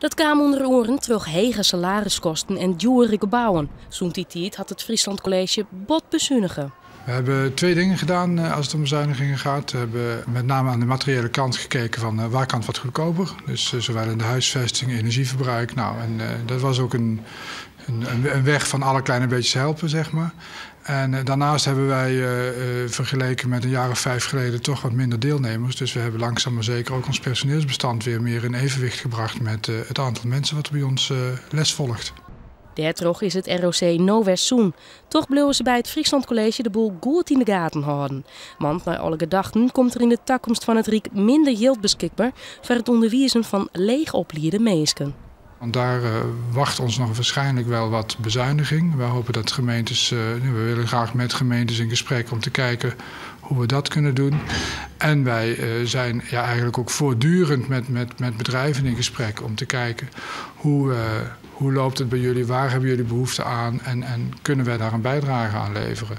Dat kaam ûnder oaren troch hege salariskosten en djoere gebouwen. Sûnt dy tiid hat it Friesland College bot besunige. We hebben twee dingen gedaan als het om bezuinigingen gaat. We hebben met name aan de materiële kant gekeken van waar kan het wat goedkoper. Dus zowel in de huisvesting, energieverbruik. Nou, en dat was ook een weg van alle kleine beetjes helpen, zeg maar. En daarnaast hebben wij vergeleken met een jaar of 5 geleden toch wat minder deelnemers. Dus we hebben langzaam maar zeker ook ons personeelsbestand weer meer in evenwicht gebracht met het aantal mensen wat bij ons les volgt. Dêrtroch is it ROC no wer sûn. Toch bliuwe se by it Friesland College de boel goed yn de gaten hâlden. Want nei alle gedachten komt der yn de takomst fan it Ryk minder jild beskikber foar it ûnderwizen fan leechopliede minsken. Want daar wacht ons nog waarschijnlijk wel wat bezuiniging. We hopen dat gemeentes, we willen graag met gemeentes in gesprek om te kijken hoe we dat kunnen doen. En wij zijn, ja, eigenlijk ook voortdurend met bedrijven in gesprek om te kijken hoe loopt het bij jullie, waar hebben jullie behoefte aan en kunnen wij daar een bijdrage aan leveren.